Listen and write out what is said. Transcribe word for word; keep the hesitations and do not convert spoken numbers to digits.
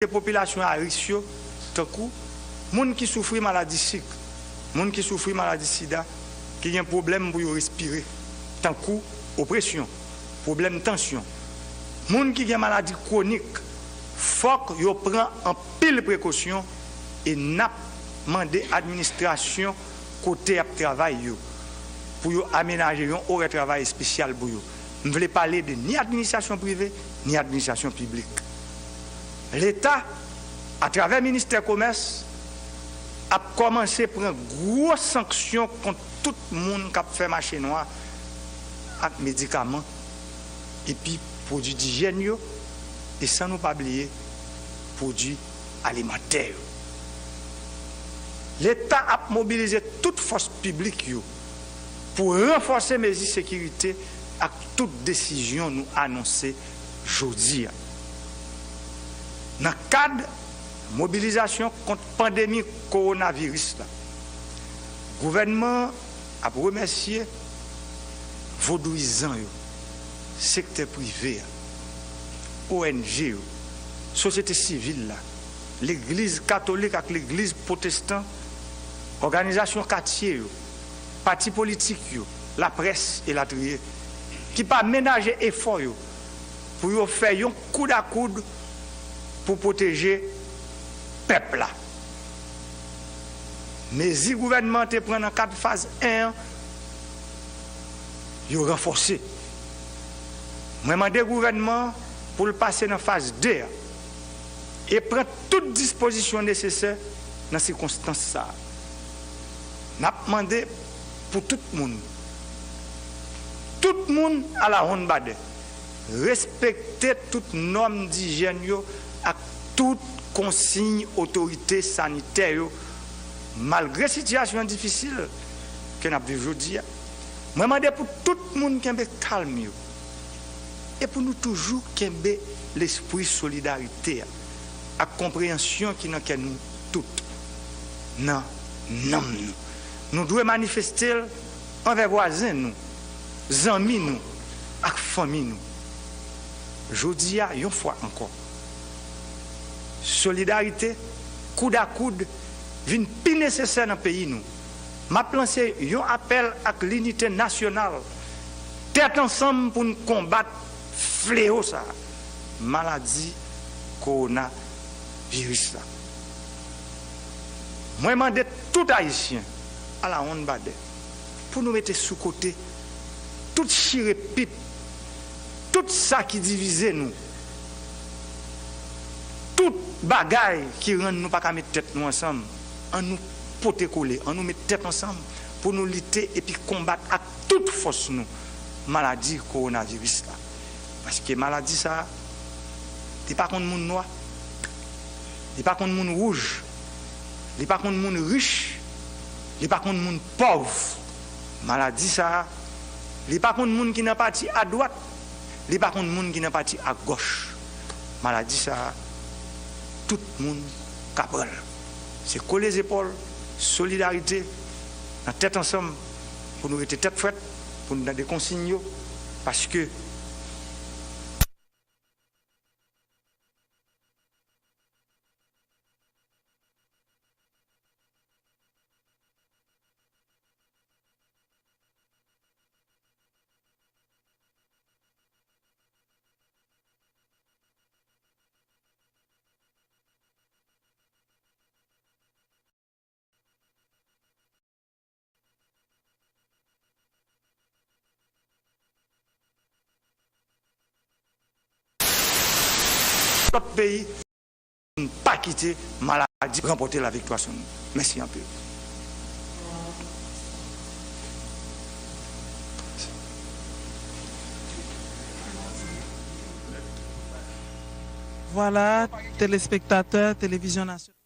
popilasyon a risk yo, tankou moun ki soufri maladi sik, moun ki soufri maladi sida, ki gen pwoblèm pou yo respire, tankou opresyon, pwoblèm tansyon, moun ki gen maladi kwonik, fòk yo pran anpil prekosyon e n ap mande administrasyon kote y ap travay yo pou yo amenaje yon orè travay espesyal pou yo. M vle pale de ni administrasyon prive, ni administrasyon piblik. Leta, atravè ministè komès, ap kòmanse pran gwo sanksyon kont tout moun k ap fè mache nwa ak medikaman, epi pwodui dijyèn yo, e san nou pa bliye pwodui alimantè yo. Leta ap mobilize tout fòs piblik yo pou ranfòse mezi sekirite ak tout desizyon nou anonse jodi a. Nan kad mobilizasyon kont pandemi kowonaviris la, gouvènman an ap remèsye vodouyizan yo, sektè prive a, O N G yo, sosyete sivil la, legliz katolik ak legliz pwotestan, òganizasyon katye yo, pati politik yo, laprès, elatriye, ki pa menaje efò yo pou yo fè yon koud a koud pou pwoteje pèp la. Mezi gouvènman an te pran nan kad faz en an, yo ranfòse. Mwen mande gouvènman an pou l pase nan faz de a e pran tout dispozisyon nesesè nan sikonstans sa a. N ap mande pou tout moun, tout moun alawonnbadè, respekte tout nòm dijyèn yo ak tout konsiy otorite sanitè yo, malgre sitiyasyon difisil ke n ap viv jodi a. Mwen mande pou tout moun kenbe kalm yo e pou nou toujou kenbe lespri solidarite a ak konpreyansyon ki nan kè nou tout, nan nanm nou. Nou dwe manifeste l anvè vwazen nou, zanmi nou ak fanmi nou. Jodi a, yon fwa ankò, solidarite, koud a koud, vin pi nesesè nan peyi nou. M ap lanse yon apèl ak linite nasyonal, tèt ansanm pou n konbat flewo sa a, maladi kowonaviris la. Mwen mande tout Ayisyen alawonnbadè pou nou mete sou kote tout chire pit, tout sa ki divize nou, tout bagay ki rann nou pa ka met tèt nou ansanm. Ann nou pote kole, ann nou met tèt ansanm pou nou lite epi konbat ak tout fòs nou maladi kowonaviris la. Paske maladi sa a, li pa konn moun nwa, li pa konn moun wouj, li pa konn moun rich, li pa konn moun pòv. Maladi sa a, li pa konn moun ki nan pati adwat, li pa konn moun ki nan pati agòch. Maladi sa a, tout moun ka pran l. Se kole zepòl, solidarite, nan tèt ansanm, pou nou rete tèt frèt, pou nou tande konsiy yo, paske Lòt peyi, n pa kite maladi ranpòte laviktwa sou nou. Mèsi anpil. Vwala, telespektatè Televizyon Nasyonal.